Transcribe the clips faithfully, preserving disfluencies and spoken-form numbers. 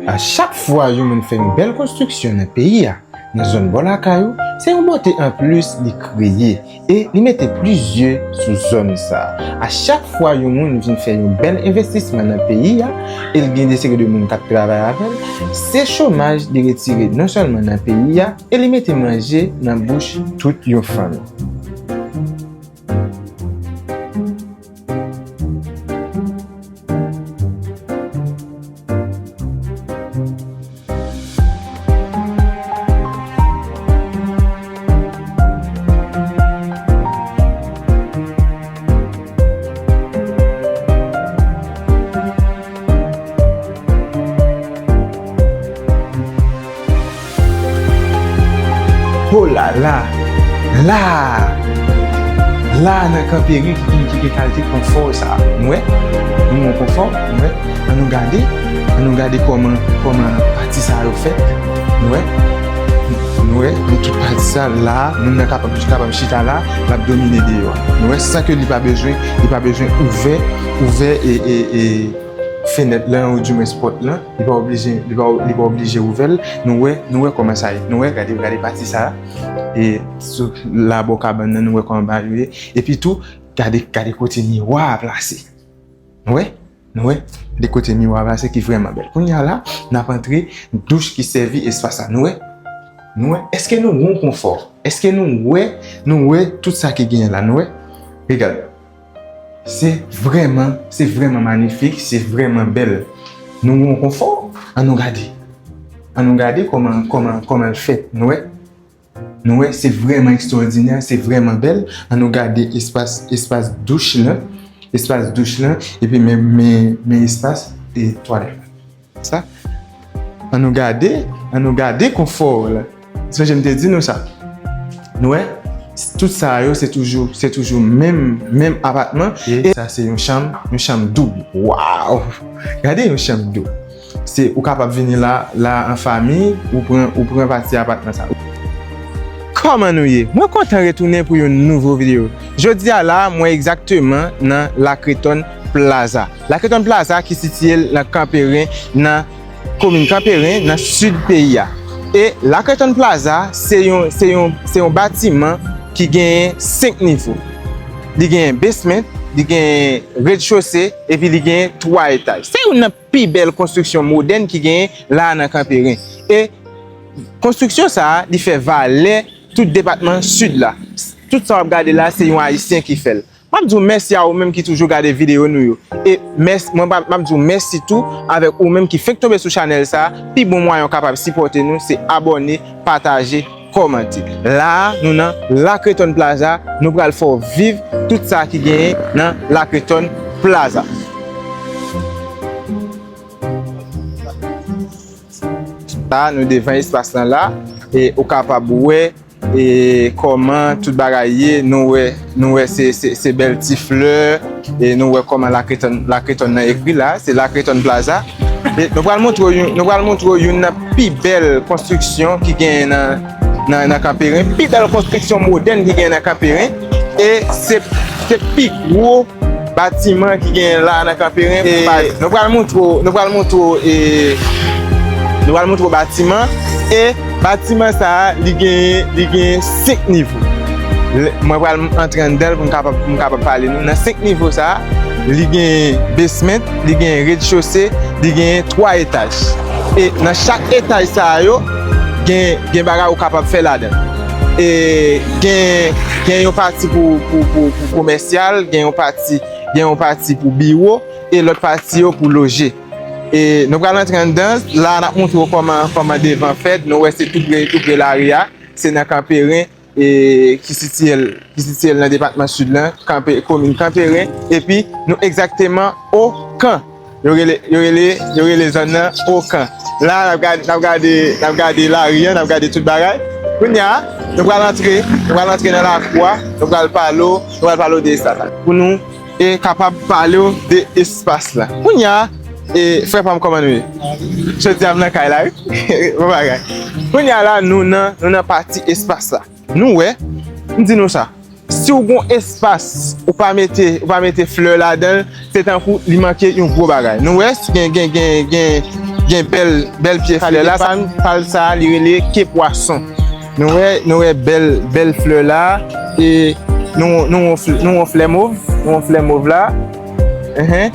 A chak fwa yon moun fè yon bèl konstriksyon nan peyi a, nan zòn bò lakay ou, se yon bote anplis li kreye e li mete plis zye sou zòn sa a. A chak fwa yon moun vin fè yon bèl envestisman nan peyi a e l gen de seri de moun k ap travay avè l, se chomaj li retire non sèlman nan peyi a e li mete manje nan bouch tout yon fanmi. Holala! La! La nan Kanperen ki gen, ki gen kalite konfò sa. Nou wè? Nou wè konfò? Nou wè? Ann nou gade. Ann nou gade kòman, kòman pati sa yo fèt. Nou wè? Nou wè? Nou tout pati sa la, moun nan kapab, kapab chita la, l ap domine deyò a. Nou wè? San ke li pa bezwen, li pa bezwen ouvè, ouvè e, e, e fenèt lan, oudimwens pòt lan. Li pa oblije, li pa, li pa oblije ouvè l. Nou wè, nou wè kòman sa ye. Nou wè, gade, gade pati sa. E sou labò kabann nan, nou wè kòman bagay yo ye. Epi tou, gade, gade kote miwa a plase. Nou wè? Nou wè? Gade kote miwa a plase ki vrèman bèl. Kounye a la, n ap antre douch ki sèvi espas la. Nou wè? Nou wè? Èske nou wè yon konfò? Èske nou wè, nou wè tout sa ki genyen la? Nou wè? Regade. Se vrèman, se vrèman manifik, se vrèman bèl. Nou wè yon konfò? Ann nou gade. Ann nou gade kòman, kòman, kòman l fèt. Nou wè? Nou wè, se vrèman ekstwòdinè, se vrèman bèl. Ann nou gade espas, espas douch lan, espas douch lan, epi men, men, men espas e twalèt la. Sa, ann nou gade, ann nou gade konfò la. Sonje m te di nou sa. Nou wè, tout sa yo, se toujou, se toujou menm, menm apatman. E sa, se yon chanm, yon chanm doub. Waw! Gade yon chanm doub. Se, ou kapab vini la, la an fanmi, ou pran, ou pran pati apatman sa. Kòman nou ye? Mwen kontan retounen pou yon nouvo videyo. Jodi a la, mwen egzakteman nan Lacreton Plaza. Lacreton Plaza ki sitiye l nan Kanperen, nan komin Kanperen, nan sid peyi a. E Lacreton Plaza, se yon, se yon, se yon batiman ki genyen senk nivo. Li genyen basement, li genyen rez-de-chaussée, epi li genyen twa etaj. Se youn nan pi bèl konstriksyon modèn ki genyen la nan Kanperen. E konstriksyon sa a, li fè valè tout depatman Sid la. Tout sa w ap gade la, se yon Ayisyen ki fè l. M ap di w mèsi a ou menm ki toujou gade videyo nou yo. E mèsi, mwen, m ap, m ap di w mèsi tou avèk ou menm ki fenk tonbe sou chanèl sa a. Pi bon mwayen w kapab sipòte nou, se abòne, pataje, kòmante. La a, nou nan Lacreton Plaza, nou pral fè w viv tout sa ki genyen nan Lacreton Plaza. La, nou devan espas lan la, e ou kapab wè, e, kòman tout bagay ye, nou wè, nou wè se, se, se bèl ti flè, e nou wè kòman Lacreton, Lacreton nan ekri la, se Lacreton Plaza. E nou pral montre w youn, nou pral montre w youn nan pi bèl konstriksyon ki genyen nan, nan, nan Kanperen, pi bèl konstriksyon modèn ki genyen nan Kanperen, e se, se pi gwo batiman ki genyen la nan Kanperen. E nou pral montre w, nou pral montre w, e nou pral montre w batiman. E batiman sa a, li genyen, li genyen senk nivo. Lè, mwen pral antre anndan l pou m kapab, pou m kapab pale nou. Nan senk nivo sa a, li genyen basement, li genyen rez-de-chaussée, li genyen twa etaj. E nan chak etaj sa a yo, gen, gen bagay ou kapab fè ladan l. E gen, gen yon pati pou, pou, pou, pou komèsyal, gen yon pati, gen yon pati pou biwo, e lòt pati yo pou loje. E nou pral antre anndan, la n ap montre w kòman, kòman devan fèt. Nou wè se tou pre, tou pre lari a, se nan Kanperen, e ki sitiye l, ki sitiye l nan depatman Sid lan, Kanpe-, komin Kanperen, epi nou egzakteman Okan. Yo rele, yo rele, yo rele zòn nan Okan. La, n ap gade, n ap gade, n ap gade lari a, n ap gade tout bagay. Kounye a, nou pral antre, nou pral antre nan lakou a, nou pral pale w, nou pral pale w de espas la. Pou nou, e, kapab pale w de espas la. Kounye a, e, frè pa m, kòman nou ye? Jodi a m nan kay la, wi. Bon bagay. Kounye a la, nou nan, nou nan pati espas la. Nou wè, m di nou sa. Si w gon espas, ou pa mete, ou pa mete flè ladan l, se tankou li manke yon gwo bagay. Nou wè, gen, gen, gen, gen, gen bèl, bèl pye flè la. Sa, pal sa, li rele ke pwason. Nou wè, nou wè bèl, bèl flè la. E nou, nou wè flè mov, nou wè flè mov la. Enhen.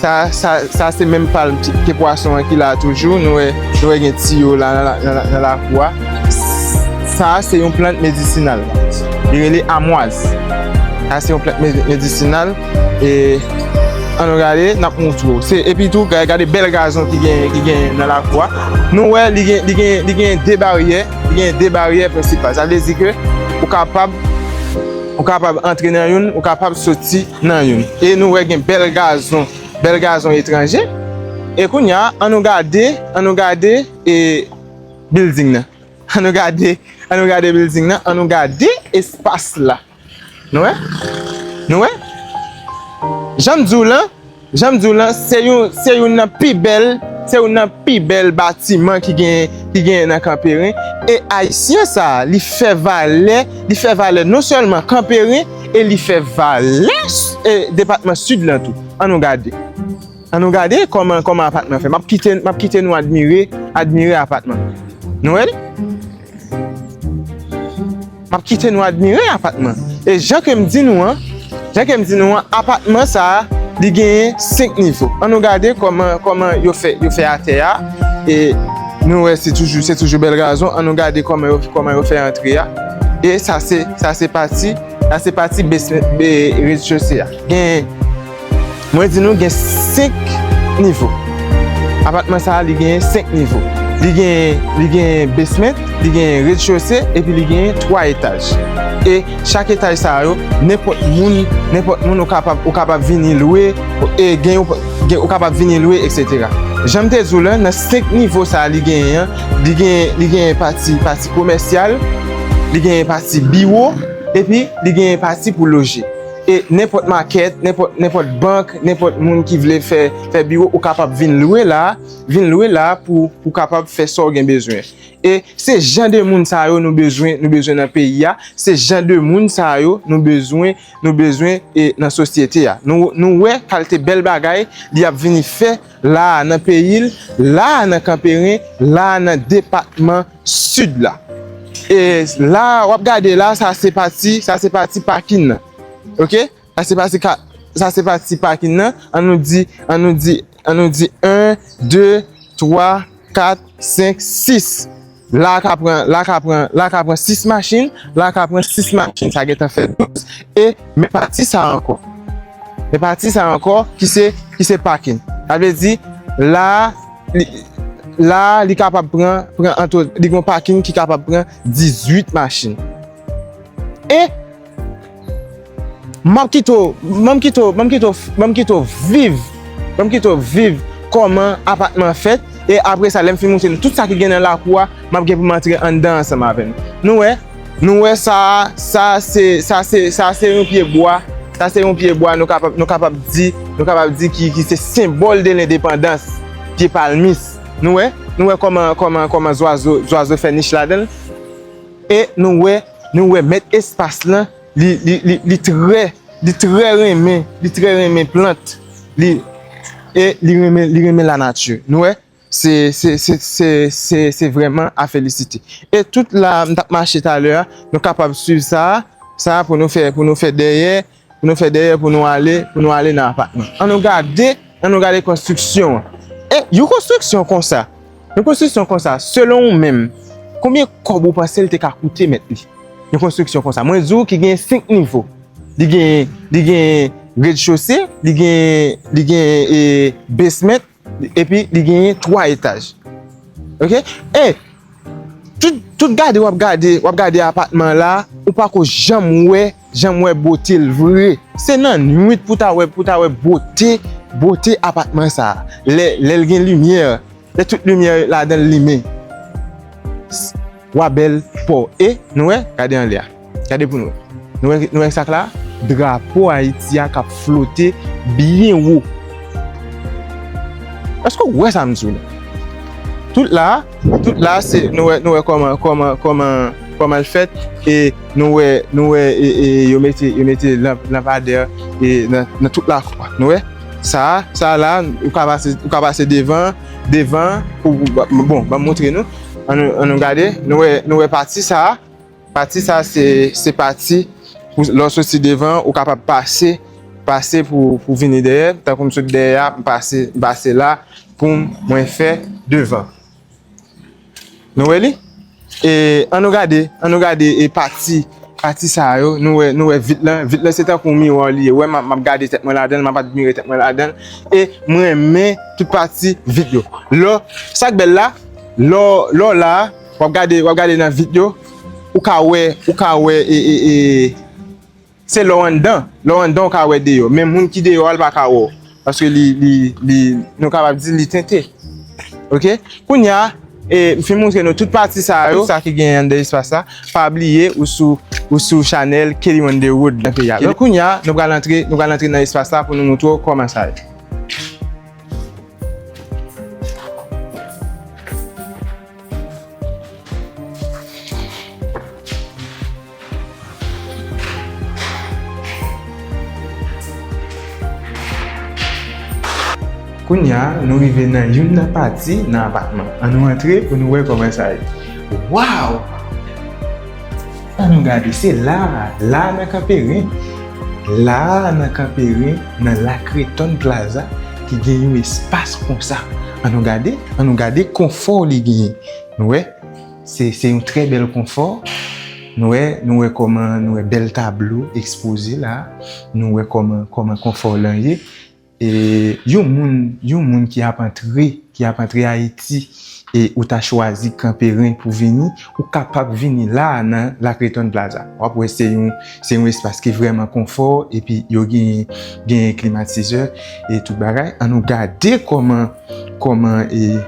Sa, sa, sa se menm pal ke pwason an ki la toujou. Nou wè, nou wè gen tiyo la nan, nan, nan lakou a. Sa se yon plant medisinal. Li rele amwaz. Sa se yon plant me- medisinal. E ann nou gade, n ap montre w. Se, epi tou, ga- gade bèl gazon ki gen, ki gen nan lakou a. Nou wè, li gen, li gen, li gen de baryè. Li gen de baryè prensipal. Sa vle di ke ou kapab, ou kapab antre nan youn, ou kapab soti nan youn. E nou wè gen bèl gazon, bèl gazon etranje. E kounye a, ann nou gade, ann nou gade e bilding nan. Ann nou gade, ann nou gade bilding nan, ann nou gade espas la. Nou wè? Nou wè? Jan m di w lan, jan m di w lan, se yon, se youn nan pi bèl, se youn nan pi bèl batiman ki gen, ki gen nan Kanperen. E Ayisyen sa a, li fè valè, li fè valè non sèlman Kanperen, e li fè valè e depatman Sid lan tou. Ann nou gade. Ann nou gade kòman, kòman apatman fè. M ap kite, m ap kite nou admire, admire apatman. Nou wè li? M ap kite nou admire apatman. E jan ke m di nou an, jan ke m di nou an, apatman sa a, li genyen senk nivo. Ann nou gade kòman, kòman yo fè, yo fè atè a. E nou wè se toujou, se toujou bèl gazon. Ann nou gade kòman yo, kòman yo fè antre a. E sa se, sa se pati, sa se pati base- be- rez-de-chaussée a. Gen Mwen di nou gen senk nivo. Apatman sa a, li gen senk nivo. Li gen, li gen basement, li gen rez-de-chaussée, epi li gen twa etaj. E chak etaj sa yo, nenpòt moun, nenpòt moun ou kapab, ou kapab vini lwe, e gen, gen, ou kapab vini lwe, et cetera. Jan m te di w la, nan senk nivo sa a li genyen an, li gen, li gen pati, pati komèsyal, li gen pati biwo, epi li gen pati pou loje. E nenpòt makèt, nenpòt, nenpòt bank, nenpòt moun ki vle fè, fè biwo, ou kapab vin lwe la, vin lwe la pou, pou kapab fè sa w gen bezwen. E se jan de moun sa yo nou bezwen, nou bezwen nan peyi a, se jan de moun sa yo nou bezwen, nou bezwen e nan sosyete a. Nou, nou wè kalite bèl bagay li ap vini fè la a nan peyi l, la a nan Kanperen, la a nan depatman Sid la. E la, w ap gade la, sa se pati, sa se pati pakin nan. Ok? Sa se pati ka, sa se pati pakin nan. Ann nou di, ann nou di, ann nou di en, de, twa, kat, senk, sis. La ka pran, la ka pran, la ka pran sis machin, la ka pran sis machin. Sa gentan fè douz. E men pati sa ankò. Men pati sa ankò ki se, ki se pakin. Sa vle di, la, li, la, li kapab pran, pran antre, li gen yon pakin ki kapab pran dizuit machin. E m ap kite w, m ap kite w, m ap kite w, m ap kite w viv, m ap kite w viv kòman apatman an fèt. E apre sa, lè m fin montre nou tout sa ki gen nan lakou a, m ap gen pou m antre anndan ansanm avè nou. Nou wè? Nou wè sa, sa se, sa se, sa se yon pye bwa. Sa se yon pye bwa, nou kapab, nou kapab di, nou kapab di ki, ki se senbòl de lendepandans, pye palmis. Nou wè? Nou wè kòman, kòman, kòman zwazo, zwazo fè nich ladan l? E nou wè, nou wè mèt espas lan, li, li, li, li trè, li trè renmen, li trè renmen plant. Li, e li renmen, li renmen lanati. Nou wè? Se, se, se, se, se, se vrèman a felisite. E tout la, m t ap mache talè a, nou kapab swiv sa, sa pou nou fè, pou nou fè dèyè, pou nou fè dèyè, pou nou ale, pou nou ale nan apatman. Ann nou gade, ann nou gade konstriksyon an. E yon konstriksyon konsa, yon konstriksyon konsa, selon ou menm, konbyen kòb ou panse l te ka koute mèt li? Yon konstriksyon konsa. Mwen di w ki gen senk nivo. Li gen, li gen rez-de-chaussée, li gen, li gen, e, basement, epi li genyen twa etaj. Ok? E tout, tout gade w ap gade, w ap gade apatman la, ou pako janm wè, janm wè bote l vre. Se nan nwit pou ta wè, pou ta wè bote, bote apatman sa a. Lè, lè l gen limyè, lè tout limyè ladan l limen. Wa bèl pa w. E nou wè, gade anlè a. Gade pou nou wè. Nou wè, nou wè sa k la? Drapo Ayiti a k ap flote byen wo. Èske w wè sa m di w la? Tout la, tout la, se, nou wè, nou wè kòman, kòman, kòman, kòman l fèt. E nou wè, nou wè, e, e, yo mete, yo mete lanp, lanpadè, e, nan, nan tout lakou a. Nou wè? Sa, sa la, ou ka pase, ou ka pase devan, devan, pou, bon, ban m montre nou. Ann nou, ann nou gade, nou wè, nou wè pati sa a. Pati sa a se, se pati pou lè w soti devan, ou kapab pase, pase pou, pou vini dèyè. Tankou m sot dèyè a, m pase, m pase la pou m, mwen fè devan. Nou wè li? E ann nou gade, ann nou gade e pati, pati sa yo, nou wè, nou wè vit lan. Vit lan se tankou yon miwa li ye. Wè, m ap, m ap gade tèt mwen ladan l, m ap admire tèt mwen ladan l. E mwen renmen tout pati vit yo. Lè, sa k bèl la, lè, lè w la, w ap gade, w ap gade nan vit yo, ou ka wè, ou ka wè, e, e, e, se lè w anndan, lè w anndan ou ka wè deyò. Men moun ki deyò a, l pa ka wè w. Paske li, li, li, nou kapab di li tente. Oke? Kounye a, e, m fin montre nou tout pati sa yo, tout sa ki genyen anndan espas la. Pa bliye, ou sou, ou sou chanèl Kelly Underwood nan peyi a. Donk, kounye a, nou pral antre, nou pral antre nan espas la pou nou montre w kòman sa ye. Kounye a, nou rive nan youn nan pati nan apatman. Ann nou antre pou nou wè kòman sa ye. Waw! Ann nou gade, se la, la nan Kanperen. La nan Kanperen, nan Lacreton Plaza, ki gen yon espas konsa. Ann nou gade, ann nou gade konfò li genyen. Nou wè? Se, se yon trè bèl konfò. Nou wè, nou wè kòman, nou wè bèl tablo ekspoze la. Nou wè kòman, kòman konfò lan ye. E yon moun, yon moun ki ap antre, ki ap antre Ayiti, e ou ta chwazi Kanperen pou vini, ou kapab vini la nan Lacreton Plaza. W ap wè se yon, se yon espas ki vrèman konfò, epi yo gen, gen klimatizè e tout bagay. Ann nou gade kòman, kòman e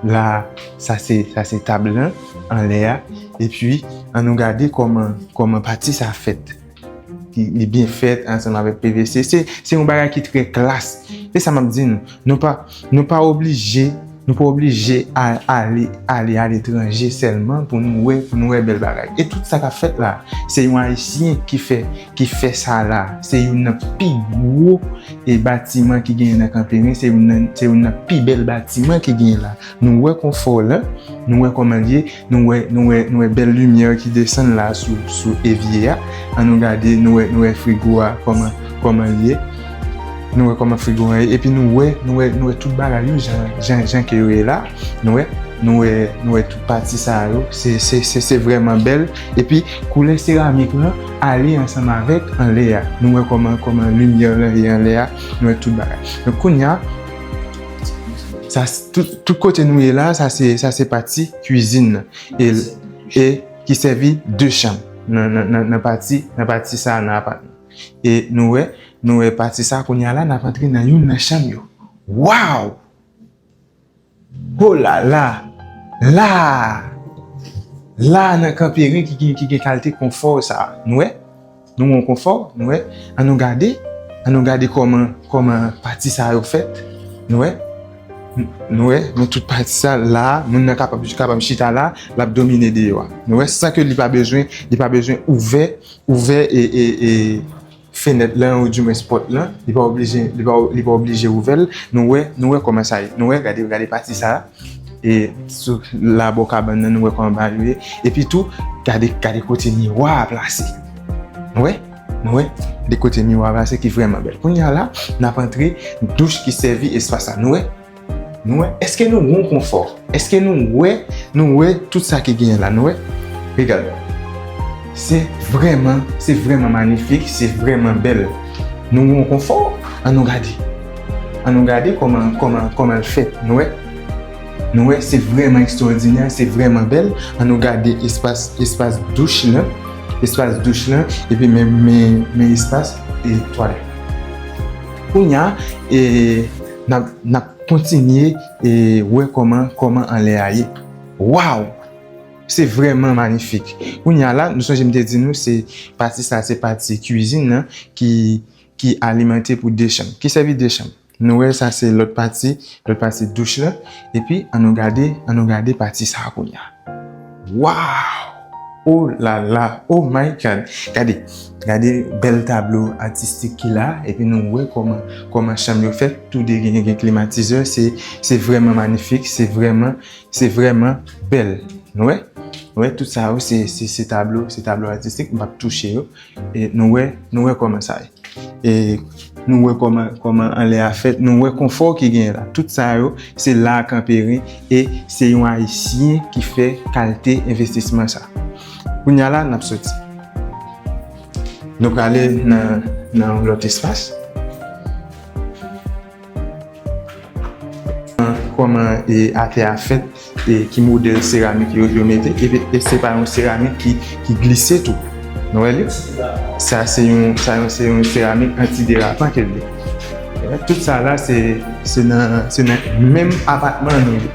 la, sa se, sa se tab lan anlè a. Epi, ann nou gade kòman, kòman pati sa fèt. Li, li byen fèt ansanm avèk P V C. Se, se yon bagay ki trè klas. Se sa m ap di nou. Nou pa, nou pa oblije, nou pa oblije a-, ale, ale aletranje sèlman pou nou wè, pou nou wè bèl bagay. E tout sa k ap fèt la, se yon Ayisyen ki fè, ki fè sa la. Se youn nan pi gwo, e, batiman ki genyen nan Kanperen. Se youn nan, se youn nan pi bèl batiman ki genyen la. Nou wè konfò lan, nou wè kòman l ye, nou wè, nou wè, nou wè bèl limyè ki desann la sou, sou evye a. Ann nou gade, nou wè, nou wè frigo a kòman, kòman l ye. Nou wè kòman frigo a ye. Epi nou wè, nou wè, nou wè tout bagay yo jan, jan, jan ke yo ye la. Nou wè, nou wè, nou wè tout pati sa yo. Se, se, se, se vrèman bèl. Epi koulè seramik lan ale ansanm avèk anlè a. Nou wè kòman, kòman limyè lan ye anlè a. Nou wè tout bagay. Donk kounye a, sa, tout, tout kote nou ye la, sa se, sa se pati kwizin nan. E, e ki sèvi de chanm nan, nan, nan, nan pati, nan pati sa a nan apatman. E nou wè, nou wè pati sa a kounye a la, n ap antre nan youn nan chanm yo. Waw! Oh la la! La! La nan Kanperen ki gen, ki gen kalite konfò sa a. Nou wè? Nou wè yon konfò, nou wè. Ann nou gade, ann nou gade kòman, kòman pati sa yo fèt. Nou wè? Nou wè, nou tout pati sa la, moun nan kapab, kapab chita la, l ap domine deyò a. Nou wè, san ke li pa bezwen, li pa bezwen ouvè, ouvè e, e, e fenèt lan, ou dimwens pòt lan, li pa oblije, li pa, li pa oblije ouvè l. Nou wè, nou wè kòman sa ye. Nou wè, gade, gade pati sa. E sou labò kabann nan, nou wè kòman bagay yo ye. Epi tou, gade, gade kote miwa a plase. Nou wè? Nou wè? Gade kote miwa a plase ki vrèman bèl. Kounye a la, n ap antre douch ki sèvi espas la. Nou wè? Nou wè? Èske nou wè yon konfò? Èske nou wè, nou wè tout sa ki genyen la? Nou wè? Regade. Se vrèman, se vrèman manifik, se vrèman bèl. Nou wè yon konfò? Ann nou gade. Ann nou gade kòman, kòman, kòman l fèt. Nou wè? Nou wè, se vrèman ekstwòdinè, se vrèman bèl. Ann nou gade espas, espas douch lan, espas douch lan, epi men, men, men espas e twalèt. Kounye a, e, n ap, n ap kontinye e wè kòman, kòman anlè a ye. Waw! Se vrèman manifik. Kounye a la, nou sonje m te di nou, se pati sa, se pati kwizin nan ki, ki alimante pou de chanm, ki sèvi de chanm. Nou wè, sa se lòt pati, lòt pati douch lan. Epi, ann nou gade, ann nou gade pati sa a kounye a. Waw! Oh la la, oh my God. Gade, gade bèl tablo atistik ki la, epi nou wè kòman, kòman chanm yo fèt, tou de gen, gen klimatizè, se, se vrèman manifik, se vrèman, se vrèman bèl. Nou wè? Nou wè tout sa yo, se, se, se tablo, se tablo atistik, m p ap touche yo. E nou wè, nou wè kòman sa ye. E nou wè kòman, kòman anlè a fèt, nou wè konfò ki genyen la. Tout sa yo, se la kanperen e se yon Ayisyen ki fè kalte envestisman sa. Kounye a la, n ap soti. Nou prale nan, nan yon lòt espas. Kòman, e, atè a fèt, e ki modèl seramik yo, yo mete, e, e se pa yon seramik ki, ki glise tou. Nou wè li? Sa se yon, sa yon, se yon seramik antiderapan ke l ye. Tout sa la, se, se nan, se nan menm apatman nou ye.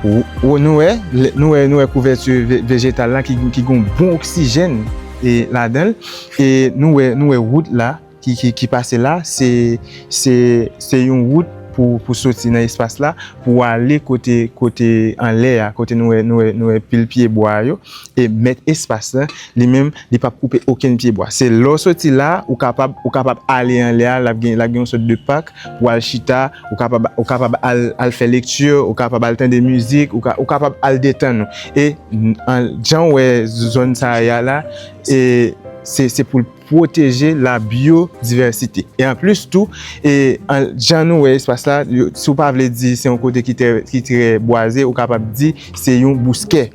Ou, ou, nou wè, lè, nou wè, nou wè kouvèti ve-, vejetal la ki, ki gon bon oksijèn, e, ladan l. E nou wè, nou wè wout la ki, ki, ki pase la, se, se, se yon wout pou, pou soti nan espas la, pou ale kote, kote anlè a, kote nou wè, nou wè, nou wè pil pye bwa yo, e mèt espas la, li menm, li p ap koupe okenn pye bwa. Se lè w soti la, ou kapab, ou kapab ale anlè a, l ap gen, l ap gen yon sòt de pak, pou al chita, ou kapab, ou kapab al, al fè lekti, ou kapab al tande mizik, ou ka, ou kapab al detann ou. E, n-, an, jan w wè zòn sa a ye a la, e, se, se pou l pwoteje la byodivèsite. E anplis tou, e, an, jan nou wè espas la, yo, si w pa vle di se yon kote ki trè, ki trè bwaze, ou kapab di se yon bouskè.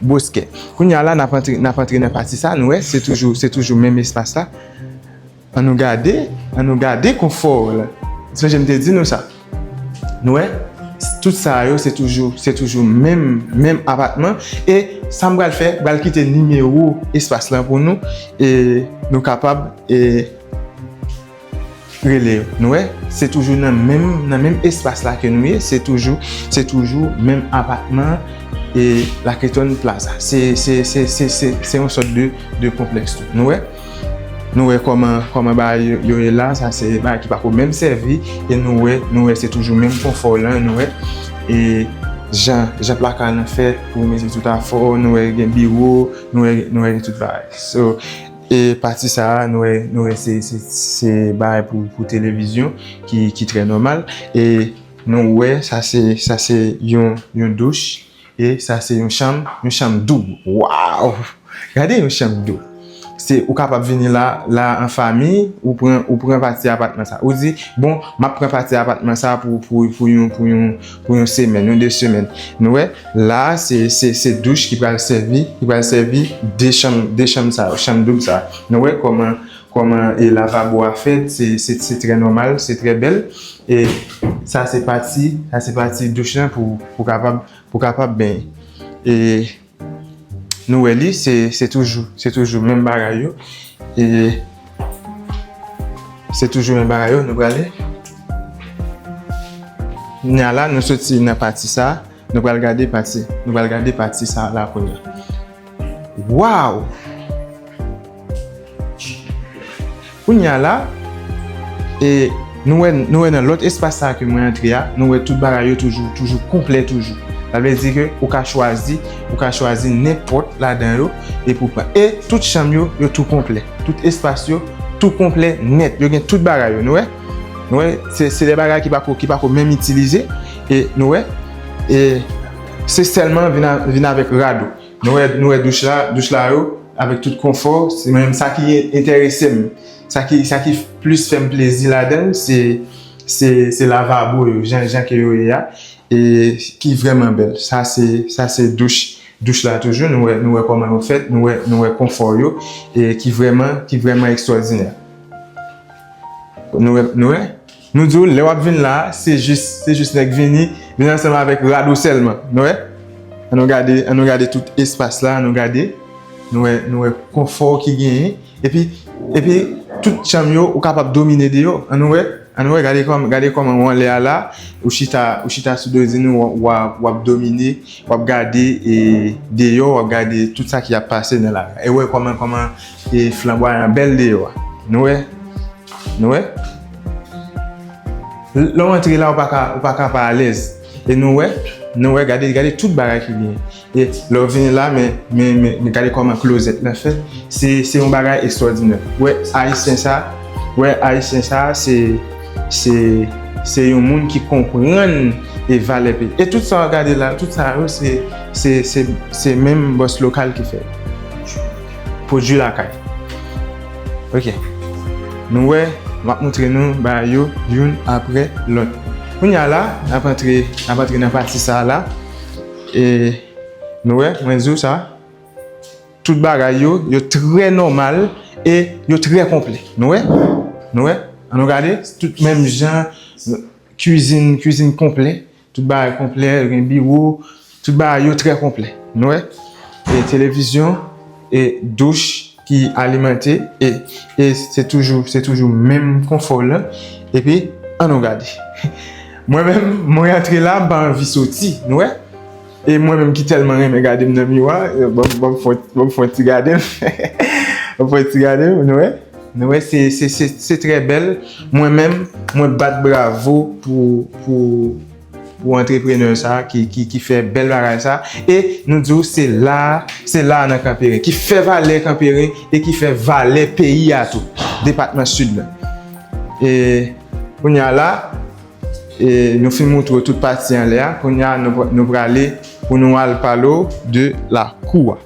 Bouskè. Kounye a la, n ap antre, n ap antre nan pati sa, nou wè, se toujou, se toujou menm espas la. An nou gade, an nou gade konfò la. Sonje m te di nou sa. Nou wè, tout sa yo, se toujou, se toujou menm, menm apatman. E sa m pral fè, m pral kite nimewo espas lan pou nou. E nou kapab, e, rele yo. Nou wè, se toujou nan menm, nan menm espas la ke nou ye, se toujou, se toujou menm apatman e Laketon Plaza. Se, se, se, se, se, se yon sòt de, de konplèks tou. Nou wè? Nou wè kòman, kòman bagay yo, yo ye la, sa se bagay ki pako menm sèvi, e nou wè, nou wè se toujou menm konfò lan, nou wè. E jan, jan plaka lan fèt pou mete tout afè w, nou wè gen biwo, nou wè, nou wè gen tout bagay. So, e pati sa a, nou wè, nou wè se, se, se bagay pou, pou televizyon ki, ki trè nòmal. E nou wè, sa se, sa se yon, yon douch. E sa se yon chanm, yon chanm doub. Waw! Gade yon chanm doub. Se, ou kapab vini la, la an fanmi, ou pran, ou pran pati apatman sa. Ou di, bon, m ap pran pati apatman sa pou, pou, pou yon, pou yon, pou yon semèn, yon de semèn. Nou wè, la, se, se, se douch ki pral sèvi, ki pral sèvi de chanm, de chanm sa yo, chanm doub sa. Nou wè kòman, kòman, e, lavabo a fèt, se, se, se trè nòmal, se trè bèl. E sa se pati, sa se pati douch lan pou, pou kapab, pou kapab benyen. E nou wè li, se, se toujou, se toujou menm bagay yo. E se toujou menm bagay yo, nou prale. Kounye a la, nou soti nan pati sa, nou pral gade pati, nou pral gade pati sa la kounye a. Waw! Kounye a la, e nou wè, nou wè nan lòt espas sa ke mwen antre a, nou wè tout bagay yo toujou, toujou konplè toujou. Sa vle di ke ou ka chwazi, ou ka chwazi nenpòt ladan yo e pou pran. E tout chanm yo, yo tou konplè. Tout espas yo, tou konplè nèt. Yo gen tout bagay yo, nou wè? Nou wè, se, se de bagay ki pako, ki pako menm itilize. E nou wè, e se sèlman vin a, vin avèk rado. Nou wè, nou wè douch la, douch la yo, avèk tout konfò, se menm sa ki enterese m. Sa ki, sa ki plis fè m plezi ladan l, se, se, se lavabo yo, jan, jan ke yo ye a, e ki vrèman bèl. Sa se, sa se douch, douch la toujou, nou wè, nou wè kòman yo fèt, nou wè, nou wè konfò yo, e ki vrèman, ki vrèman ekstwòdinè. Nou wè, nou wè? Nou di w, lè w ap vin la, se jis, se jis nèg vini, vin ansanm avèk rado sèlman. Nou wè? An nou gade, an nou gade tout espas la, an nou gade. Nou wè, nou wè konfò ki genyen. Epi, epi, tout chanm yo, ou kapab domine deyò. An nou wè? An nou wè, gade kòm, gade kòman w anlè a la, ou chita, ou chita sou dozin ou, w ap, w ap domine, w ap gade, e, deyò, w ap gade tout sa ki ap pase nan la. E wè kòman, kòman, e, flanbwayan bèl deyò a. Nou wè? Nou wè? Lè w antre la, ou pa ka, ou pa ka pa alèz. E nou wè, nou wè, gade, gade tout bagay ki genyen. E lè w vini la, men, men, men, men gade kòman klozèt la fèt. Se, se yon bagay ekstwòdinè. Wè, Ayisyen sa, wè, Ayisyen sa, se, se, se yon moun ki konprann e valè peyi. E tout sa w gade la, tout sa yo, se, se, se, se menm bòs lokal ki fè. Pwodui lakay. Ok. Nou wè, m ap montre nou bagay yo youn apre lòt. Kounye a la, n ap antre, n ap antre nan pati sa a la. E nou wè, mwen di w sa, tout bagay yo, yo trè nòmal e yo trè konplè. Nou wè? Nou wè? Ann nou gade, tout menm jan, kwizin, kwizin konplè. Tout bagay konplè, gen biwo, tout bagay yo trè konplè. Nou wè? E televizyon, e douch ki alimante, e, e se toujou, se toujou menm konfò la. Epi, ann nou gade. Mwen menm, mwen rantre la, m pa anvi soti, nou wè? E mwen menm ki tèlman renmen gade m nan miwa, e, ban m, ban m fè, ban m fè yon ti gade m. Ban m fè yon ti gade m, nou wè? Nou wè, se, se, se, se trè bèl. Mwen menm, mwen bat bravo pou, pou, pou antreprenè sa ki, ki, ki fè bèl bagay sa. E nou di w, se la, se la nan Kanperen, ki fè valè Kanperen e ki fè valè peyi a tou, depatman Sid la. E kounye a la, e nou fin montre w tout pati anlè a, kounye a nou, nou prale pou nou al pale w de lakou a.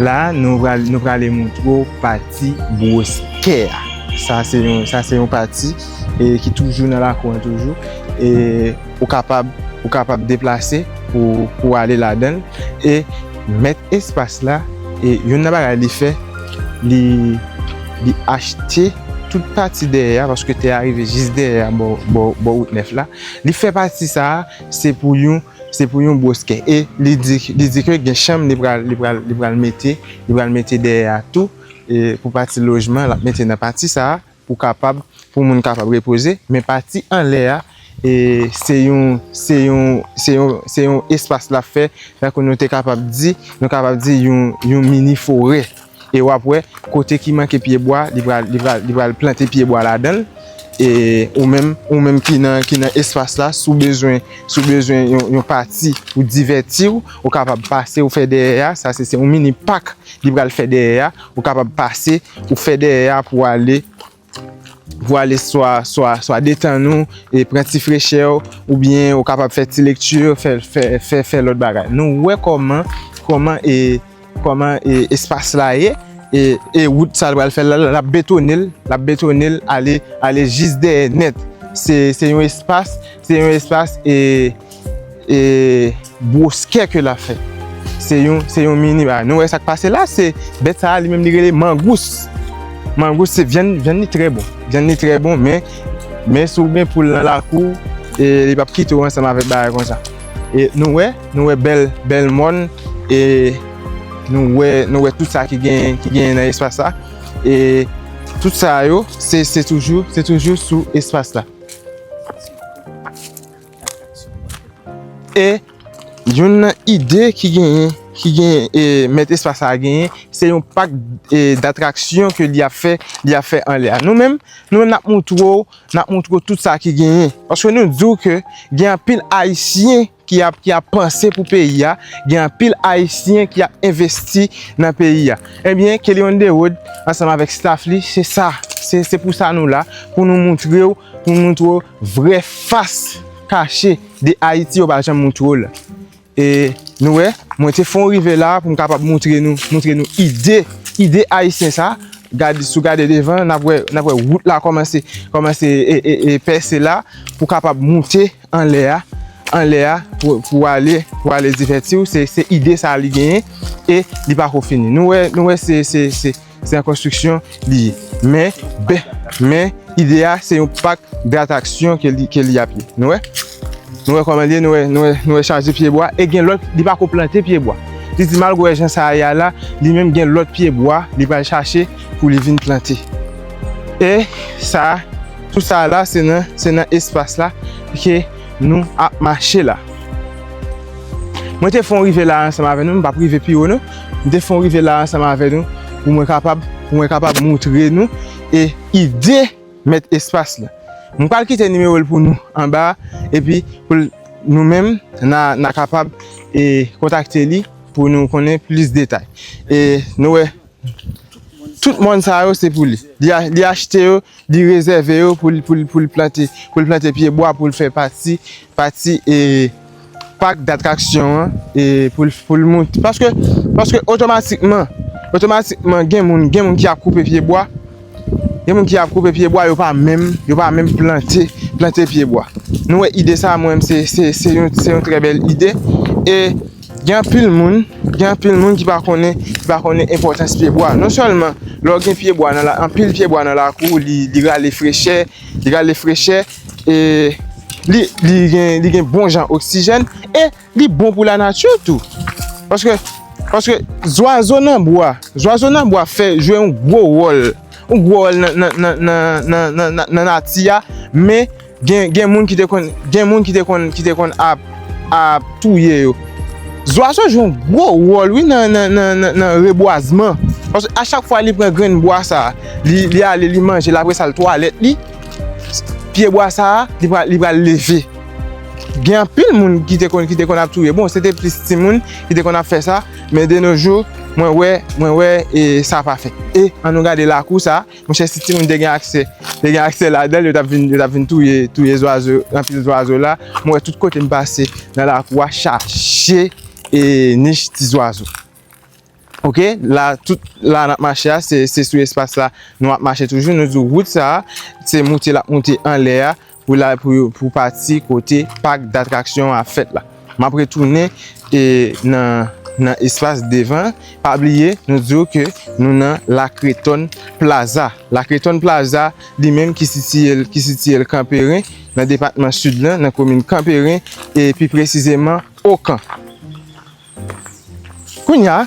La, nou pral, nou prale montre w pati bwoskè a. Sa se yon, sa se yon pati, e, ki toujou nan lakou an toujou. E ou kapab, ou kapab deplase pou, pou ale ladan l. E mèt espas la, e youn nan bagay li fè, li, li achte tout pati dèyè a, paske tè a rive jis dèyè a, bò, bò, bò wout nèf la. Li fè pati sa a, se pou yon, se pou yon bwoskè. E li di, li di ke gen chanm li pral, li pral, li pral mete, li pral mete dèyè a tou, e pou pati lojman, l ap mete nan pati sa a, pou kapab, pou moun kapab repoze. Men pati anlè a, e se yon, se yon, se yon, se yon espas l ap fè, tankou nou te kapab di, nou kapab di yon, yon mini forè. E w ap wè, kote ki manke pyebwa, li pral, li pral, li pral plante pyebwa ladan l. E ou menm, ou menm ki nan, ki nan espas la, si w bezwen, si w bezwen yon, yon pati pou divèti w, ou kapab pase, ou fè dèyè a, sa se, se yon mini pak li pral fè dèyè a, ou kapab pase, ou fè dèyè a pou ale, pou ale swa, swa, swa detann ou, e pran ti frechè w, oubyen ou kapab fè ti lekti, fè, fè, fè, fè lòt bagay. Nou wè kòman, kòman, e, kòman, e, espas la ye, e, e wout sa l pral fè la, l ap betone l, l ap betone l, ale, ale jis dèyè nèt. Se, se yon espas, se yon espas, e, e, bwoskè ke l ap fè. Se yon, se yon mini bagay. Nou wè sa k pase la, se bèt sa a, li menm li rele mangous. Mangous se vyann, vyann li trè bon. Vyann li trè bon, men, men si w gen poul nan lakou, e, li p ap kite w ansanm avèk bagay konsa. E nou wè, nou wè bèl, bèl mòn, e nou wè, nou wè tout sa ki gen, ki genyen nan espas la. E tout sa yo, se, se toujou, se toujou sou espas la. E youn nan ide ki genyen, ki genyen, e, mèt espas sa a genyen, se yon pak, e, datraksyon ke li ap fè, li ap fè anlè a. Nou menm, nou menm n ap montre w, n ap montre w tout sa ki genyen. Paske nou di w ke gen anpil Ayisyen ki ap, ki ap panse pou peyi a, gen anpil Ayisyen ki ap envesti nan peyi a. Ebyen, Kelly on the road, ansanm avèk staff li, se sa. Se, se pou sa nou la, pou nou montre w, pou nou montre w vrè fas kache de Ayiti yo pa janm montre w la. E nou wè, mwen te fè yon rive la pou m kapab montre nou, montre nou ide, ide ayisyen sa. Gad, si w gade devan, n ap wè, n ap wè wout la kòmanse, kòmanse e, e, e pèse la pou kapab monte anlè a, anlè a pou, pou ale, pou ale divèti w. Se, se ide sa li genyen e li pako fini. Nou wè, nou wè se, se, se, se an konstriksyon li ye. Men, be, men, ide a, se yon pak datraksyon ke li, ke li ap ye. Nou wè? Nou wè kòman li ye, nou wè, nou wè, nou wè chaje pyebwa. E gen lòt, li pako plante pyebwa. Li di malgre w wè jan sa a ye a la, li menm gen lòt pyebwa, li pral chache pou li vin plante. E sa, tout sa la, se nan, se nan espas la ke nou ap mache la. Mwen te fè yon rive la ansanm avè nou, m p ap rive pi wo non. Mwen te fè yon rive la ansanm avè nou pou mwen kapab, pou mwen kapab montre nou e ide mèt espas la. M pral kite nimewo l pou nou anba a, epi pou l- nou menm, n a, n a kapab e kontakte li pou nou konnen plis detay. E nou wè, tout mòn sa yo se pou li. Li, a- li achte yo, li rezève yo pou l- pou l- pou l plante, pou l plante pye bwa, pou l fè pati, pati e pak datraksyon an, e pou l- pou l moute. Paske, paske otomatikman, otomatikman gen moun, gen moun ki ap koupe pye bwa. Gen moun ki ap koupe pye bwa, yo pa menm, yo pa menm plante, plante pye bwa. Nou wè ide sa, mwen menm se, se, se yon, se yon trè bèl ide. E gen anpil moun, gen anpil moun ki pa konnen, ki pa konnen enpòtans pye bwa. Non sèlman lè w gen pye bwa nan la, anpil pye bwa nan lakou, li, li rale frechè, li rale frechè, e li, li gen, li gen bon jan oksijèn, e li bon pou lanati tou. Paske, paske zwazo nan bwa, zwazo nan bwa fè jwe yon gwo wòl, yon gwo wòl nan, nan, nan, nan, nan, nan, nan nati a, men gen, gen moun ki te konn, gen moun ki te konn, ki te konn ap, ap touye yo. Zwazo jwe yon gwo wòl, wi, nan, nan, nan, nan, nan rebwazman. Paske a chak fwa li pran grenn bwa sa, li, li ale, li manje l, apre sa l twalèt li, pye bwa sa, li pral, li pral leve. Gen anpil moun ki te konn, ki te konn ap touye. Bon, se te plis timoun ki te konn ap fè sa, men de nos jours, mwen wè, mwen wè, e sa pa fèt. E ann nou gade lakou sa, monchè, si timoun te gen aksè, te gen aksè ladan l, yo t ap vin, yo t ap vin touye, touye zwazo, anpil zwazo la. Mwen wè tout kote m pase nan lakou a, chaje e nich ti zwazo. Oke, la, tout, la n ap mache a, se, se sou espas la nou ap mache toujou. Nou di w wout sa a, se moute l ap moute anlè a, pou la, pou, pou pati kote pak datraksyon an ap fèt la. M ap retounen e nan, nan espas devan. Pa bliye, nou di w ke nou nan Lakretòn Plaza. Lakretòn Plaza, li menm ki sitiye l, ki sitiye l Kanperen, nan depatman Sid lan, nan komin Kanperen, e pi presizeman Okan. Kounye a,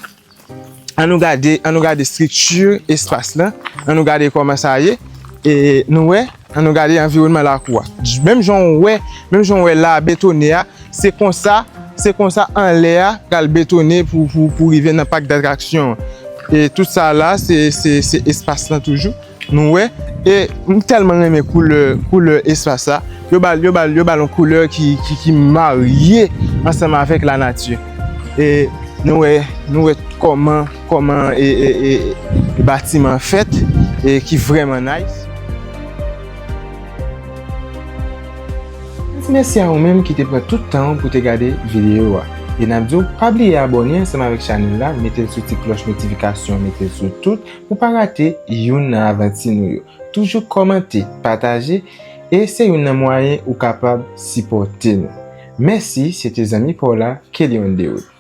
ann nou gade, ann nou gade estrikti espas lan, ann nou gade kòman sa ye, e nou wè, ann nou gade anviwònman lakou a. Menm jan w wè, menm jan w wè la betone a, se konsa, se konsa anlè a pral betone pou, pou, pou rive nan pak datraksyon an. E tout sa la, se, se, se espas lan toujou. Nou wè, e m tèlman renmen koulè, koulè espas sa. Yo ba l, yo ba l, yo ba l yon koulè ki, ki, ki marye ansanm avèk lanati. E nou wè, nou wè kòman, kòman e, e, e, e batiman an fèt, e ki vrèman nice. Mèsi a ou menm ki te pran tout tan w pou te gade videyo a. E n ap di w, pa bliye abòne ansanm avèk chanèl la, mete l sou ti klòch notifikasyon, mete l sou tout, pou pa rate youn nan avanti nou yo. Toujou kòmante, pataje, e se youn nan mwayen ou kapab sipòte nou. Mèsi, se te zanmi pa w la, Kelly on the road.